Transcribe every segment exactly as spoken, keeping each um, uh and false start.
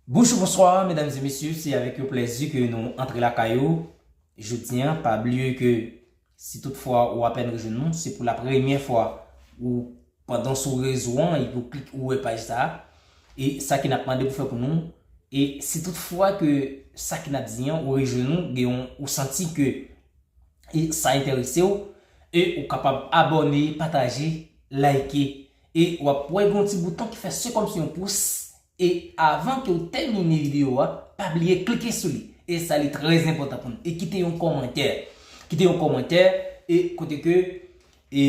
Bonjou, bonswa, medam e mesye, se avèk yon plèzi ke nou antre lakay ou jodi a. Pa bliye ke si toutfwa ou apèn rejwenn nou, se pou la premyè fwa ou pandan sou rezo an epi ou klik ou wè paj sa a. E sa ke n ap mande pou fè pou nou, e si toutfwa ke sa ke n ap di an ou rejwenn nou, gen yon, ou santi ke e sa enterese w, e ou kapab abòne, pataje, like, e w ap wè gen yon ti bouton ki fè se kòmsi yon pous, e avan ke w tèmine videyo a, pa bliye klike sou li. E sa li trè enpòtan pou nou. E kite yon kòmantè. Kite yon kòmantè, e kote ke, e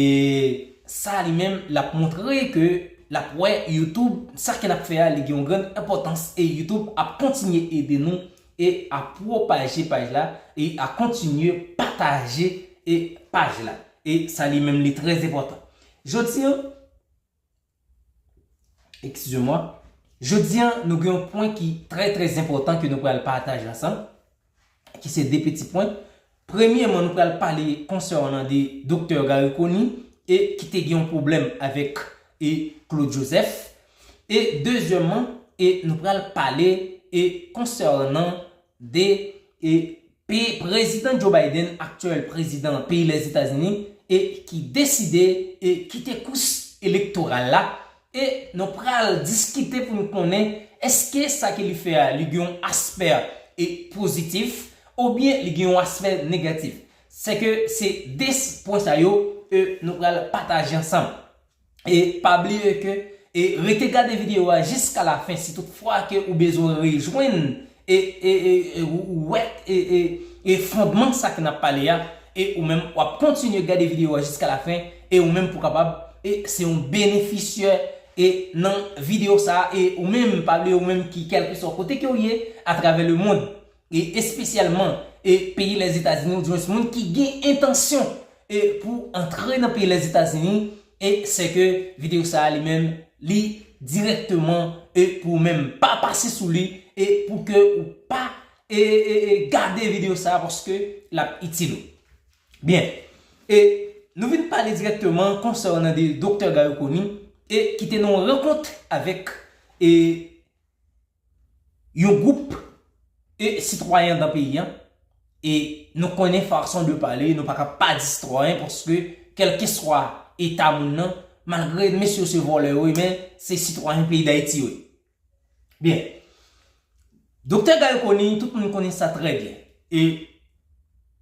sa li menm, l ap montre ke l ap wè YouTube, sa ke n ap fè a, li gen yon grann enpòtans, e YouTube ap kontinye ede nou, e a pwopaje paj la, e a kontinye pataje, e paj la. E sa li menm li trè enpòtan. Jodi an, eskize mwa, jodi an, nou gen yon pwen ki trè, trè enpòtan ke nou pral pataje ansanm, ki se de peti pwen. Premyèman, nou pral pale konsènan de Doktè Garry Conille, e ki te gen yon pwoblèm avèk, e Claude Joseph. E dezyèmman, e nou pral pale, e konsènan de, e pe-, prezidan Joe Biden, aktyèl prezidan peyi Lèzetazini, e ki deside, e kite kous elektoral la, e nou pral diskite pou nou konnen èske sa ke li fè a, li gen yon aspè, e pozitif, oubyen li gen yon aspè negatif. Se ke se de s-, pwen sa yo, e nou pral pataje ansanm. E pa bliye ke, e rete gade videyo a jiska lafen si toutfwa ke ou bezwen rejwenn, e, e, e, e ou, ou wè, e, e, e fondman sa ke n ap pale a, e ou menm w ap kontinye gade videyo a jiska lafen, e ou menm pou kapab, e se yon benefisyè, e nan videyo sa a, e ou menm, pa bliye ou menm ki kèlkeswa kote ke w ye atravè lemonn, e espesyalman, e peyi Lèzetazini, oudimwens moun ki gen entansyon, e pou antre nan peyi Lèzetazini, e se ke videyo sa a li menm, li dirèkteman, e pou ou menm pa pase sou li, e pou ke ou pa, e, e, e gade videyo sa a paske l ap itil ou. Byen, e nou vin pale dirèkteman konsènan de Doktè Garry Conille, e ki te nan yon rankont avèk, e yon gwoup, e sitwayen nan peyi an, e nou konnen fason de pale, nou pa ka pa di sitwayen, paske kèlkeswa eta moun nan, malgre mesye yo se vòlè yo ye, men se sitwayen peyi Dayiti yo ye. Byen, Doktè Garry Conille, tout moun konnen sa trè byen. E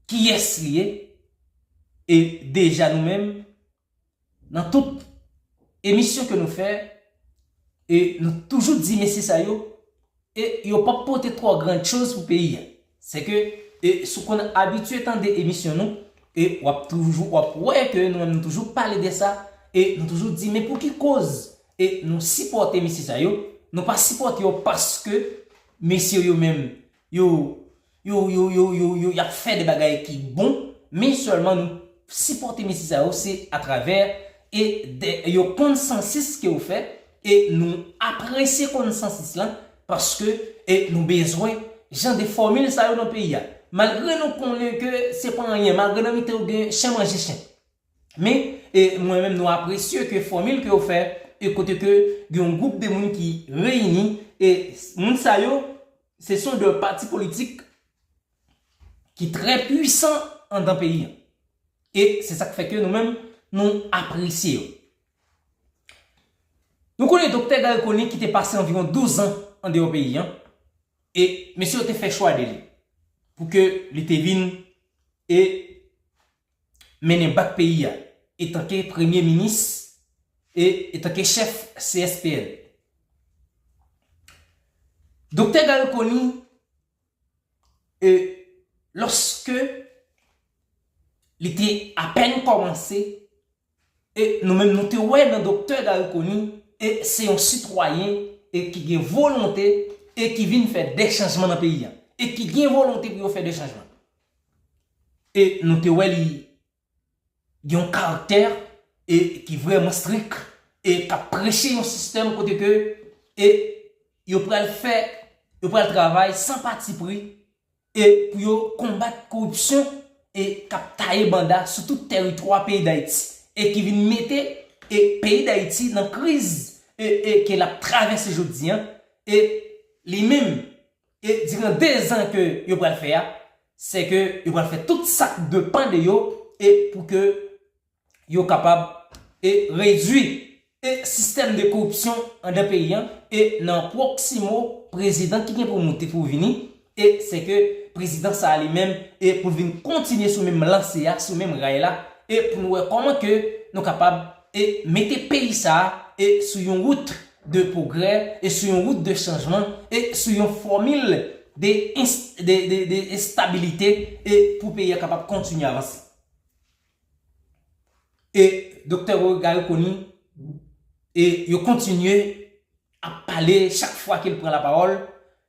kiyès li ye? E deja nou menm, nan tout emisyon ke nou fè, e nou toujou di mesye sa yo, e yo p ap pote twò gran choz pou peyi a. Se ke, e si w konn abitye tande emisyon nou, e w ap toujou, w ap wè ke nou menm nou toujou pale de sa, e nou toujou di, men pou ki koz, e nou sipòte mesye sa yo, nou pa sipòte yo paske mesye yo menm, yo, yo, yo, yo, yo, yo, y ap fè de bagay ki bon, men sèlman nou sipòte mesye sa yo, se atravè e de, yon konsansis ke yo fè, e nou apresye konsansis lan, paske, e nou bezwen jan de fòmil sa yo nan peyi a. Malgre nou konnen ke se pa anyen, malgre nan mitan yo gen chen manje chen. Men, e mwen menm nou apresye ke fòmil ke yo fè, e kote ke gen yon gwoup de moun ki reyini, e moun sa yo, se son de pati politik ki trè pwisan andan peyi an. E se sa k fè ke nou menm, nou apresye yo. Nou konnen Doktè Garry Conille ki te pase anviwon douz an andeyò peyi an, e mesye yo te fè chwa de li pou ke li te vin e mennen bak peyi a etanke premye minis e etanke chèf C S P N. Doktè Garry Conille, e lòske li te apèn kòmanse, e nou menm nou te wè nan Doktè Garry Conille, e se yon sitwayen e ki gen volonte e ki vin fè de chanjman nan peyi a, e ki gen volonte pou yo fè de chanjman. E nou te wè li gen yon karaktè e ki vrèman strik e k ap preche yon sistèm kote ke e yo pral fè, yo pral travay san patipri e pou yo konbat koripsyon e k ap taye banda sou tout tèritwa peyi Dayiti e ki vin mete e peyi Dayiti nan kriz e, e ke l ap travèse jodi an e li menm, e diran de zan ke yo pral fè a, se ke yo pral fè tout sa k depann de yo, e pou ke yo kapab, e redui, e sistèm de koripsyon anndan peyi an, e nan pwoksimo prezidan ki gen pou moute pou vini, e se ke prezidan sa a li menm, e pou l vin kontinye sou menm lanse a, sou menm ray la, e pou nou wè kòman ke nou kapab, e mete peyi sa a, e sou yon wout de pwogrè, e sou yon wout de chanjman, e sou yon fòmil de ins-, de, de, de estabilite, e pou peyi a kapab kontinye avanse. E Doktè Garry Conille, e yo kontinye ap pale chak fwa ke l pran lapawòl,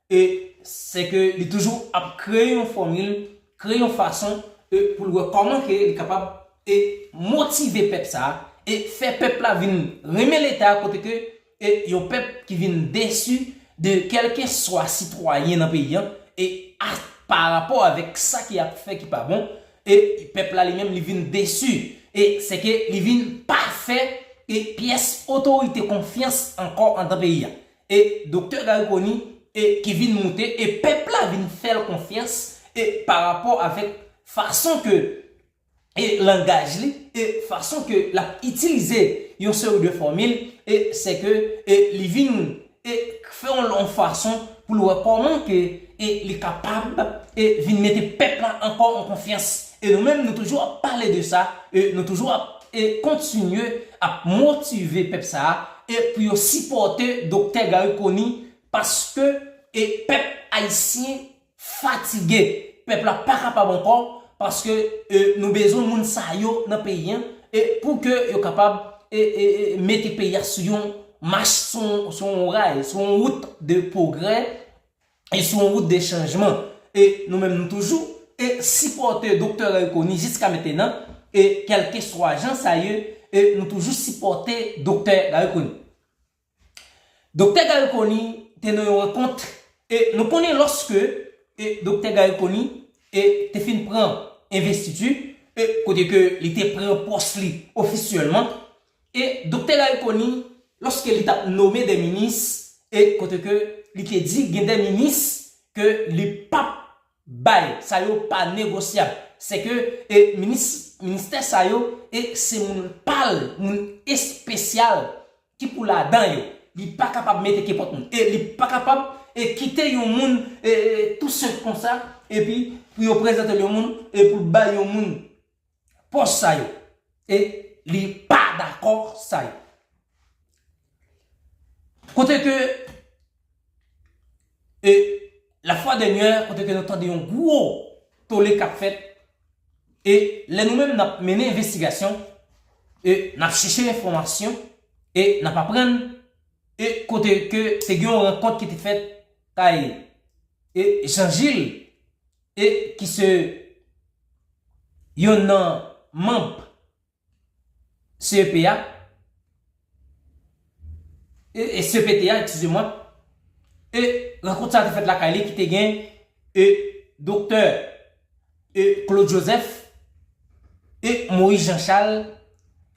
e se ke li toujou ap kreye yon fòmil, kreye yon fason, e pou l wè kòman ke li kapab, e motive pèp sa a, e fè pèp la vin renmen Leta a, kote ke, e yon pèp ki vin desi de kèlkeswa sitwayen nan peyi an, e a, pa rapò avèk sa ke y ap fè ki pa bon, e pèp la li menm li vin desi, e se ke li vin pa fè, e pyès otorite konfyans ankò anndan peyi a. E Doktè Garry Conille, e ki vin moute, e pèp la vin fè l konfyans, e pa rapò avèk fason ke, e langaj li, e fason ke l ap itilize yon seri de fòmil, e se ke, e li vin, e fè yon, yon fason pou l wè kòman ke, e li kapab, e vin mete pèp la ankò an konfyans. E nou menm, nou toujou ap pale de sa, e nou toujou ap, e kontinye ap motive pèp sa a, e pou yo sipòte Doktè Garry Conille, paske, e pèp ayisyen fatige. Pèp la pa kapab ankò, paske, e nou bezwen moun sa yo nan peyi an, e pou ke yo kapab, e, e, e mete peyi a sou yon mach, sou, sou yon ray, sou yon wout de pwogrè, e sou yon wout de chanjman. E nou menm nou toujou, e sipòte Doktè Garry Conille jiska mentenan, e kèlkeswa jan sa ye, e nou toujou sipòte Doktè Garry Conille. Doktè Garry Conille te nan yon rankont, e nou konnen lòske, e Doktè Garry Conille, e te fin pran envestiti, e kote ke li te pran pòs li ofisyèlman, e Doktè Garry Conille, lòske li t ap nome de minis, e kote ke li te di gen de minis ke li p ap bay, sa yo pa negosyab. Se ke, e minis, ministè sa yo, e se moun pa l, moun espesyal ki pou ladan yo. Li pa kapab mete kenpòt moun. E li pa kapab, e kite yon moun, e, e tou senp konsa, epi pou yo prezante l yon moun, e pou l bay yon moun pòs sa yo. E li pa dakò sa yo. Kote ke, e lafwa dènyè, kote ke nou tande yon gwo tole k ap fèt, e lè nou menm n ap mennen envestigasyon, e n ap chèche enfòmasyon, e n ap aprann, e kote ke te gen yon rankont ki te fèt kay, e Jean Gilles, e ki se yonn nan manm C E P a, e, e C P T a, eskize mwen, e rankont sa te fèt lakay li ki te gen, e doktè, e Claude Joseph, e Moïse Jean Charles,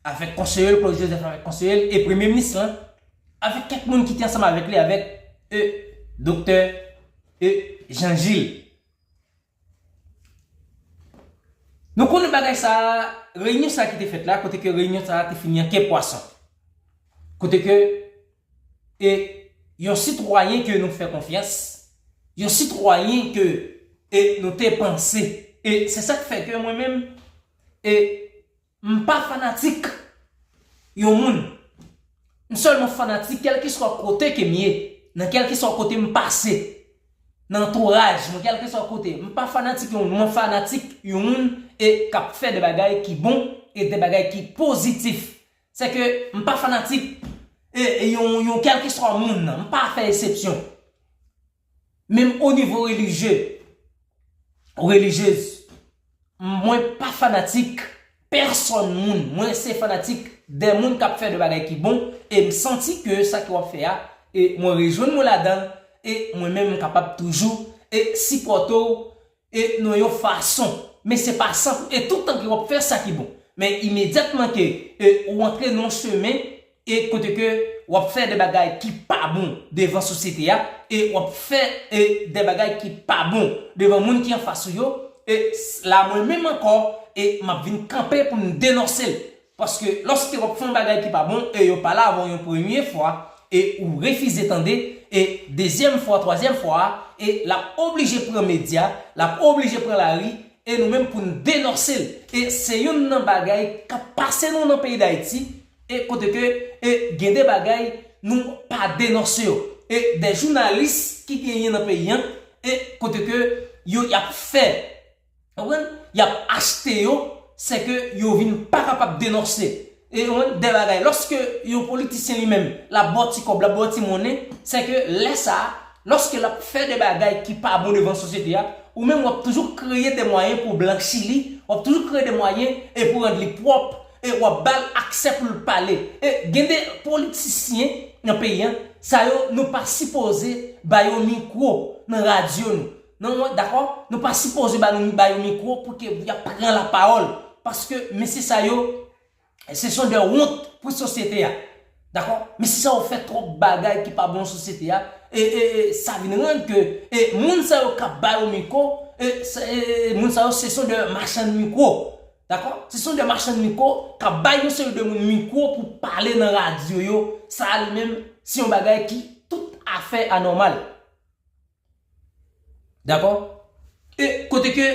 avèk konseye l, Claude Joseph avèk konseye l, e premye minis lan, avèk kèk moun ki te ansanm avèk li, avèk, e doktè, e Jean Gilles. Nou konnen bagay sa a, reyinyon sa a ki te fèt la, kote ke reyinyon sa a te fini an ke pwason. Kote ke, e, yon sitwayen ke nou fè konfyans, yon sitwayen ke, e, nou te panse, e se sa k fè ke mwen menm, e, m pa fanatik yon moun. M sèlman fanatik kèlkeswa kote ke m ye, nan kèlkeswa kote m pase, nan antouraj mwen, kèlkeswa kote. M pa fanatik yon moun, mwen fanatik yon moun e k ap fè de bagay ki bon e de bagay ki pozitif. Se ke m pa fanatik e, e yon, yon kèlkeswa moun nan. M pa fè eksepsyon. Menm o nivo relijye, relijyez, mwen pa fanatik pèsòn moun. Mwen se fanatik de moun k ap fè de bagay ki bon. E m santi ke sa ke w ap fè a, e mwen rejwenn mwen ladan l, e mwen menm m kapab toujou e sipòte w e nan yon fason. Men se pa san, e tout tan ke w ap fè sa ki bon. Men imedyatman ke e, ou antre nan yon chemen e kote ke w ap fè de bagay ki pa bon devan sosyete a, e w ap fè, e, de bagay ki pa bon devan moun ki anfas ou yo, e s-, la mwen menm ankò, e m ap vin kanpe pou m denonse l. Paske lòske w ap fè yon bagay ki pa bon, e yo pale avè w yon premye fwa, e ou refize tande, e dezyèm fwa, twazyèm fwa a, e l ap oblije pran medya, l ap oblije pran lari, e nou menm pou n denonse l. E se youn nan bagay k ap pase nou nan peyi Dayiti, e kote ke, e gen de bagay nou pa denonse yo. E de jounalis ki genyen nan peyi an, e kote ke yo y ap fè, w konprann? Y ap achte yo, se ke yo vin pa kapab denonse. E w konprann? De bagay, lòske yon politisyen li menm, l ap ba w ti kòb, l ap ba w ti monnen, se ke lè sa a, lòske l ap fè de bagay ki pa bon devan sosyete a, ou menm w ap toujou kreye de mwayen pou blanchi li, w ap toujou kreye de mwayen e pou rann li pwòp, e w ap ba l aksè pou l pale. E gen de politisyen nan peyi an, sa yo, nou pa sipoze ba yo mikwo nan radyo nou. Non, dakò? Nou pa sipoze ba nou, ba yo mikwo pou ke y ap pran lapawòl. Paske mesye sa yo, ce sont des hontes pou sosyete a. Dakò? Mesye sa yo fè twòp bagay ki pa bon sosyete a. E, e, e sa vin rann ke, e moun sa yo k ap ba yo mikwo, e, se, e, e moun sa yo, ce sont des marchands de micro. Dakò? Ce sont des marchands de micro k ap bay yon seri de moun mikwo pou pale nan radyo yo. Sa a li menm, se yon bagay ki tout afè anòmal. Dakò? E kote ke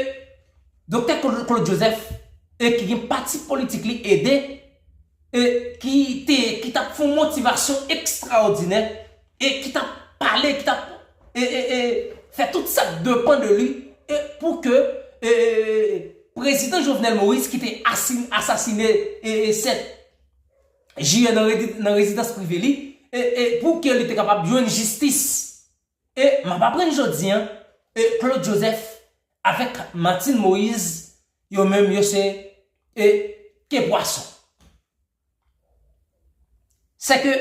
Doktè Claude, Claude Joseph, e ki gen pati politik li, ede, e ki te, ki t ap fè yon motivasyon ekstraòdinè, e ki t ap pale, ki t ap, e, e, e, fè tout sa k depann de li, e pou ke, e, prezidan Jovenel Moïse, ki te asi-, asasine, e, e, sèt jiyè nan redi-, nan rezidans prive li, e, e pou ke li te kapab jwenn jistis. E m ap aprann jodi a, e Claude Joseph avèk Martine Moïse, yo menm yo se, e, ke pwason. Se ke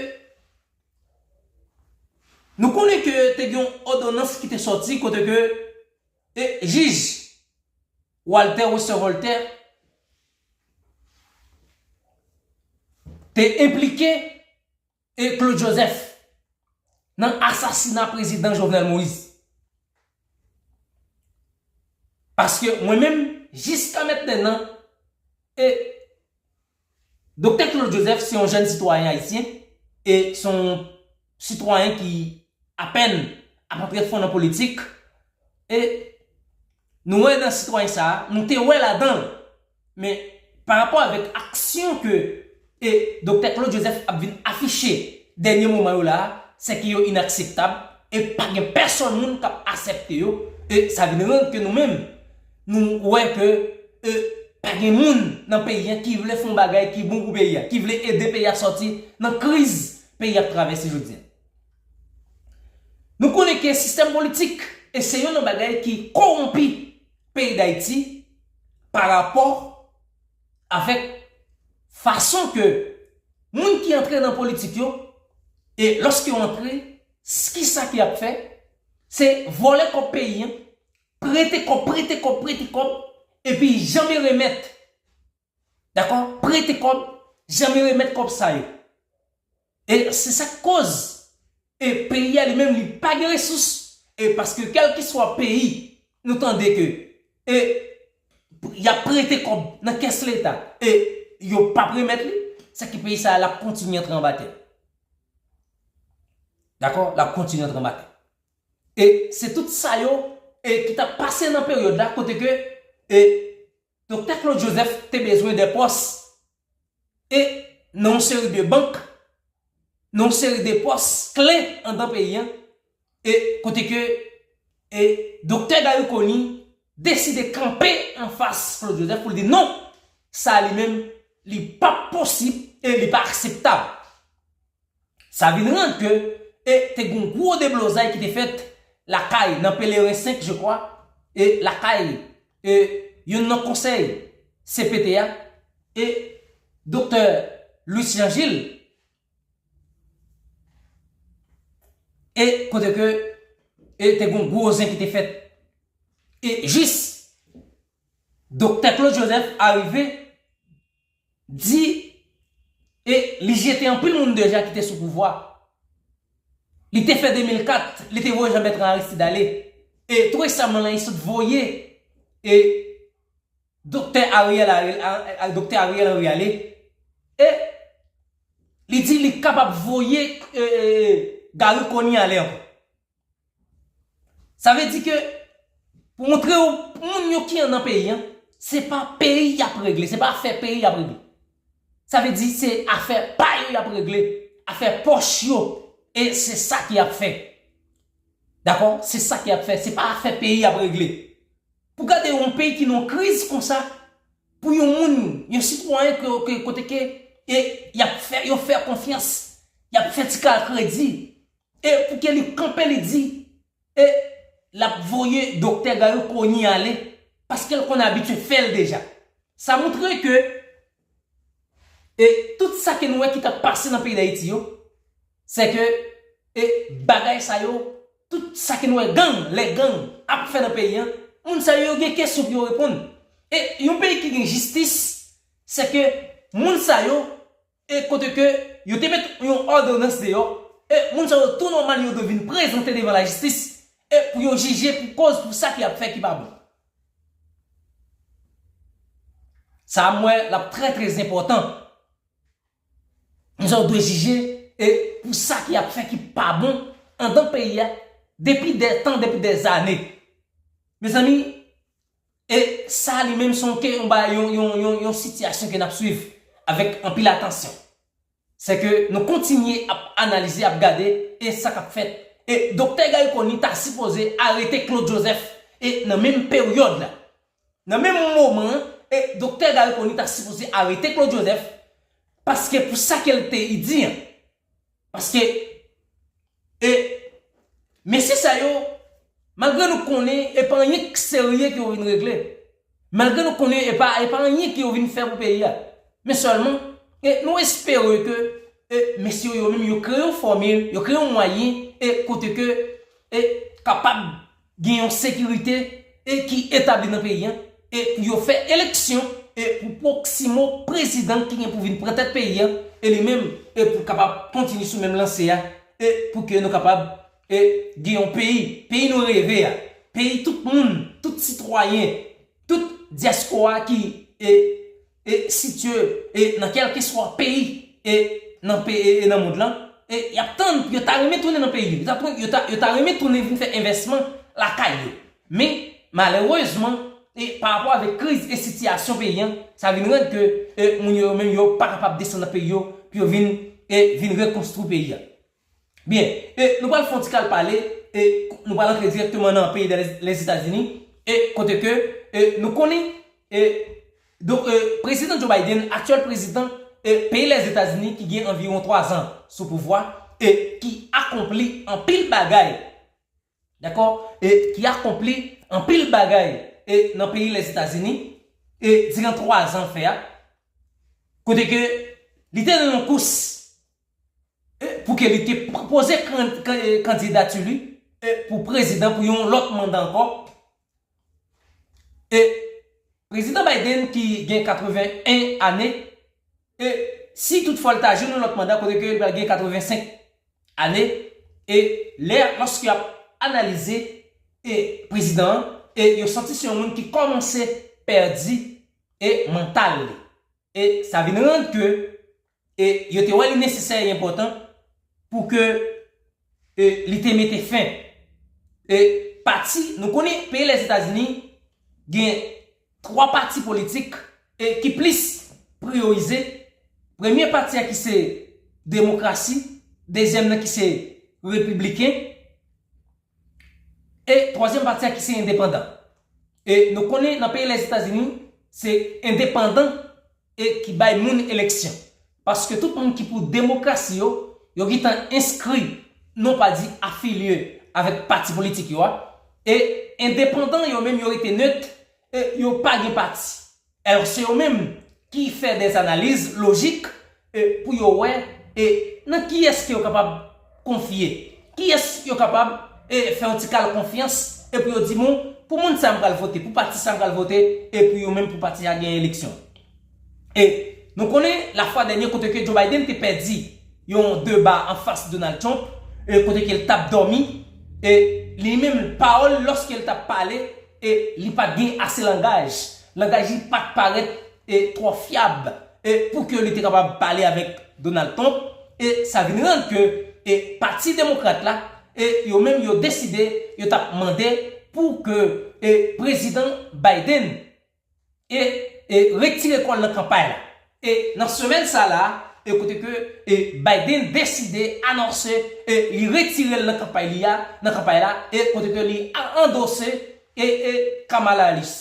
nou konnen ke te gen yon òdonans ki te sòti kote ke, e, jij Walter Wester Voltaire te enplike, e, Claude Joseph nan asasina prezidan Jovenel Moïse. Paske mwen menm, jiska mentnan, e Doktè Claude Joseph se yon jèn sitwayen ayisyen, e se yon sitwayen ki apèn ap antre fon nan politik, e nou wè nan sitwayen sa a, nou te wè ladan l, men pa rapò avèk aksyon ke, e, Doktè Claude Joseph ap vin afiche dènye moman yo la a, se ke yo inakseptab, e pa gen pèsonn moun k ap aksepte yo, e sa vin rann ke nou menm, nou wè ke, e, pa gen moun nan peyi a ki vle fè yon bagay ki bon pou peyi a, ki vle ede peyi a sòti nan kriz peyi a ap travèse jodi a. Nou konnen ke sistèm politik, e se youn nan bagay ki kowonpi peyi Dayiti pa rapò avèk fason ke moun ki antre nan politik yo, e lòske yo antre, s-, kisa ke y ap fè? Se vòlè kòb peyi a, prete kòb, prete kòb, prete kòb, epi janmen remèt. Dakò? Prete kòb, janmen remèt kòb sa yo. E se sa k koz, e peyi a li menm li pa gen resous, e paske kèlkeswa peyi nou tande ke, e y ap prete kòb nan kès leta, e yo p ap remèt li, sa ki peyi sa a l ap kontinye antre anba tè. Dakò? L ap kontinye antre anba tè. E se tout sa yo, e ki t ap pase nan peryòd la kote ke, e Doktè Claude Joseph te bezwen de pòs, e nan yon seri de bank, nan yon seri de pòs kle anndan peyi a, e kote ke, e Doktè Garry Conille deside kanpe anfas Claude Joseph pou l di non, sa li menm, li p ap posib e li pa akseptab. Sa vin rann ke, e, te gen yon gwo deblozay ki te fèt lakay, nan Pelerin senk, je crois, e lakay, e, youn nan konsèy C P T a, e Doktè Louis Jean Gilles, e kote ke, e te gen yon gwo zen ki te fèt. E jis Doktè Claude Joseph arive di E li jete anpil moun deja ki te sou pouvwa. Li te fè de mil kat, li te voye Jean Bertrand Aristide ale. E tou resaman la, li sot voye e Doktè Ariel, Ariel, a- a- Doktè Ariel Henry ale. E li di li kapab voye e, e, Garry Conille ale ankò. Sa vle di ke pou montre w moun yo ki annan peyi an, se pa peyi y ap regle, se pa afè peyi y ap regle. Sa vle di se afè pa yo y ap regle, afè pòch yo, e se sa ki ap fè. Dakò? Se sa ki ap fè, se pa afè peyi y ap regle. Pou gade yon peyi ki nan kriz konsa, pou yon moun, yon sitwayen ke, ke kote ke e y ap fè, yo fè konfyans, y ap fè ti kal kredi, e pou ke li kanpe li di, e l ap voye Doktè Garry Conille ale, paske l konn abitye fè l deja. Sa montre ke e tout sa ke nou wè ki t ap pase nan peyi Dayiti yo, se ke e bagay sa yo, tout sa ke nou wè gang, lè gang ap fè nan peyi an, moun sa yo, yo gen kesyon pou yo reponn. E yon peyi ki gen jistis, se ke moun sa yo, e kote ke yo te met yon òdonans deyò, e moun sa yo tou nòmal yo dwe vin prezante devan lajistis, e pou yo jije pou koz, pou sa ki ap fè ki pa bon. Sa a m wè l ap trè trè enpòtan. Moun sa yo dwe jije e pou sa ki ap fè ki pa bon andan peyi a depi dè tan, depi dè zane. Mezanmi, e sa li menm se yon ke yon ba- yon, yon, yon, yon sitiyasyon ke n ap swiv avèk anpil atansyon. Se ke nou kontinye ap analize, ap gade e sa k ap fèt. E Doktè Garry Conille ta sipoze arete Claude Joseph e nan menm peryòd la. Nan menm moman an, e Doktè Garry Conille ta sipoze arete Claude Joseph, paske pou sa ke l te di an. Paske e mesye sa yo, malgre nou konnen e pa anyen k serye ke yo vin regle, malgre nou konnen e pa e pa anyen ke yo vin fè pou peyi a, men sèlman e nou espere ke e mesye yo menm yo kreye yon fòmil, yo kreye yon mwayen e kote ke e kapab gen yon sekirite e ki etabli nan peyi an, e pou yo fè eleksyon e pou Proximo prezidan ki gen pou vin pran tèt peyi an, e li menm e pou kapab kontinye sou menm lanse a, e pou ke nou kapab e gen yon peyi, peyi nou reve a, peyi tout moun, tout sitwayen, tout dyaspora ki e e sitye e nan kèlkeswa peyi e nan pe- e, e nan mond lan, e y ap tann, yo ta renmen tounen nan peyi yo. Yo ta, yo ta, yo ta renmen tounen vin fè envèsman lakay yo. Men, malerezman, e pa rapò avèk kriz e sitiyasyon peyi an, sa vin rann ke e moun yo menm yo pa kapab desann nan peyi yo pou yo vin e vin rekonstwi peyi a. Byen, e nou pral fè yon ti kal pale, e nou pral antre dirèkteman nan peyi de Lèzetazini, e kote ke e nou konnen e donk e prezidan Joe Biden, aktyèl prezidan e peyi Lèzetazini ki gen anviwon twa zan sou pouvwa, e ki akonpli anpil bagay, dakò, e ki akonpli anpil bagay e nan peyi Lèzetazini e diran twa zan fè a, kote ke li te nan yon kous e pou ke li te pwoze kan- kan- e kandidati li e pou prezidan pou yon lòt manda ankò. E prezidan Biden ki gen katreven en ane, e si toutfwa l ta jwenn yon lòt manda kote ke li pral gen katreven senk ane, e lè lòske y ap analize e prezidan an, e yo santi se yon moun ki kòmanse pèdi e mantal li. E sa vin rann ke e yo te wè li nesesè e enpòtan pou ke e li te mete fen. E pati, nou konnen peyi Lèzetazini gen twa pati politik e ki plis priyorize. Premye pati a ki se demokrasi, dezyèm nan ki se repibliken, e twazyèm pati a ki se endepandan. E nou konnen nan peyi Lèzetazini, se endepandan e ki bay moun eleksyon. Paske tout moun ki pou demokrasi yo, yo gentan enskri, non pa di afilye avèk pati politik yo a. E endepandan yo menm yo rete net, e yo pa gen pati. Alò se yo menm ki fè dè analiz lojik e pou yo wè e nan kiyès ke yo kapab konfye, kiyès yo kapab e fè yon ti kal konfyans e pou yo di, bon, pou moun sa m pral vote, pou pati sa m pral vote, e pou yo menm pou pati a gen eleksyon. E Nou konnen lafwa dènye kote ke Joe Biden te pèdi yon deba anfas Donald Trump, e kote ke l t ap dòmi, e li menm pawòl lòske l t ap pale, e li pa t gen ase langaj. Langaj li pa t parèt e twò fyab e pou ke li te kapab pale avèk Donald Trump. E sa vin rann ke e pati demokrat la, e yo menm yo deside, yo t ap mande pou ke e prezidan Biden e, e retire kò l nan kanpay la. E nan semèn sa la, e kote ke e Biden deside anonse e li retire l nan kanpay li a, nan kanpay la, e kote ke li a andose e, e Kamala Harris.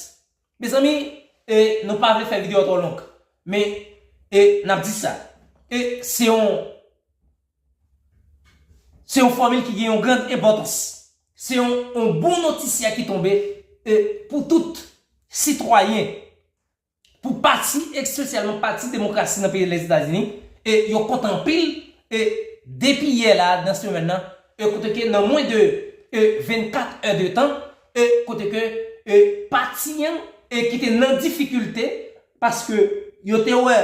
Mezanmi, e nou pa vle fè videyo a twò long, men e n ap di sa. E se yon se yon fòmil ki gen yon gran enpòtans. Se yon, yon bon notisya ki tonbe e pou tout sitwayen, pou pati, espesyalman pati demokrasi nan peyi Lèzetazini, e yo kontan anpil, e depi yè la, nan semèn nan, e kote ke nan mwen de e vennkat è de tan, e kote ke e pati an e ki te nan difikilte, paske yo te wè,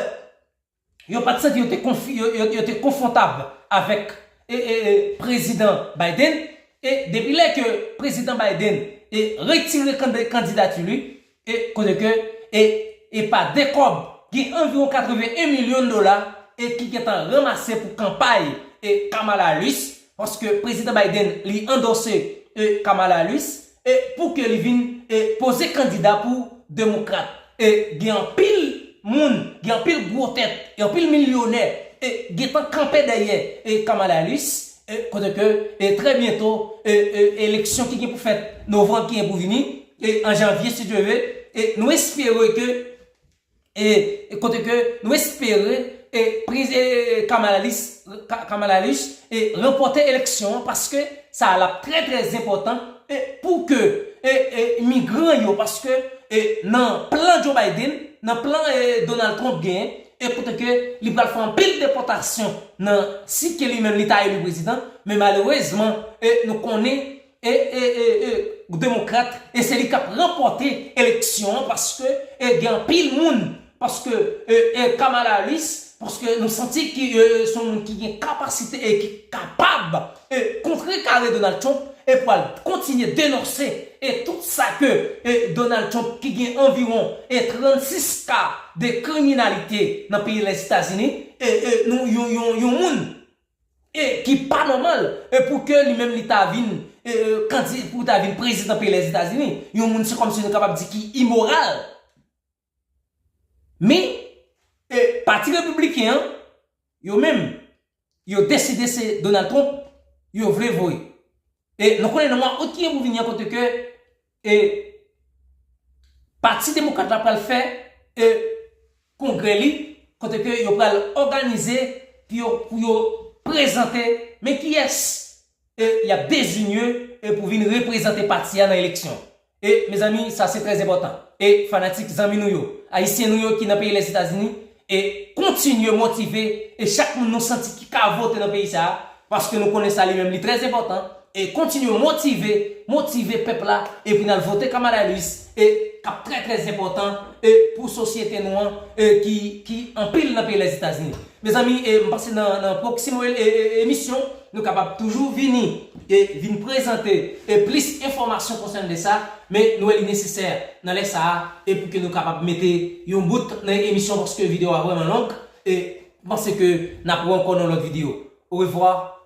yo pa t santi yo te konfi, yo, yo, yo te konfwontab avèk e, e, e prezidan Biden. E depi lè ke prezidan Biden e retire kandidati li, e kote ke e, e pa de kòb, gen anviwon katreven en milyon dola e ki gentan ranmase pou kanpay e Kamala Harris, paske prezidan Biden li andose e Kamala Harris e pou ke li vin e poze kandida pou demokrat. E gen anpil moun, gen anpil gwo tèt, gen anpil milyonè e gentan kanpe dèyè e Kamala Harris, e kote ke e trè byento e, e eleksyon ki gen pou fèt novanm ki gen pou vini e an janvye si Dye vle, e nou espere ke e, e kote ke nou espere e priz e Kamala Harris, Ka- Kamala Harris e ranpòte eleksyon an, paske sa l ap trè trè enpòtan e pou ke e, e imigran yo, paske e nan plan Joe Biden, nan plan e Donald Trump genyen, e kote ke li pral fè anpil depòtasyon nan si ke li menm li ta eli prezidan, men malerezman e nou konnen e, e, e, e demokrat, e se li k ap ranpòte eleksyon an, paske e gen anpil moun, paske e, e Kamala Harris, paske nou santi ki e, se yon moun ki gen kapasite e ki kapab e kontrekare Donald Trump e pou al kontinye denonse e tout sa ke e Donald Trump ki gen anviwon e trannsis ka de kriminalite nan peyi Lèzetazini, e, e nou yon, yon, yon moun e ki pa nòmal e pou ke li menm li ta vin e, e, kandi pou ta vin prezidan peyi Lèzetazini, yon moun se kòmsi nou kapab di ki imoral. Men e pati repibliken an, yo menm, yo deside se Donald Trump yo vle voye. E nou konnen nan mwa out ki gen pou vini an kote ke e pati demokrat la pral fè e kongrè li, kote ke yo pral òganize pou yo, pou yo prezante men kiyès e y ap deziye e pou vin reprezante pati a nan eleksyon. E mezanmi, sa se trè enpòtan. E fanatik zanmi nou yo, ayisyen nou yo ki nan peyi Lèzetazini, e kontinye motive e chak moun nou santi ki ka vote nan peyi sa a, paske nou konnen sa li menm li trè enpòtan. E kontinye motive, motive pèp la, epi n al vote Kamala Harris, e k ap trè trè enpòtan e pou sosyete nou an e ki, ki anpil nan peyi Lèzetazini. Mezanmi, e m panse nan, nan pwoksime e, e, emisyon, nou kapab toujou vini e vin prezante e plis enfòmasyon konsènan de sa, men nou wè li nesesè nan lè sa a e pou ke nou kapab mete yon bout nan emisyon paske videyo a vrèman long e m panse ke n ap wè ankò nan lòt videyo. Orevwa.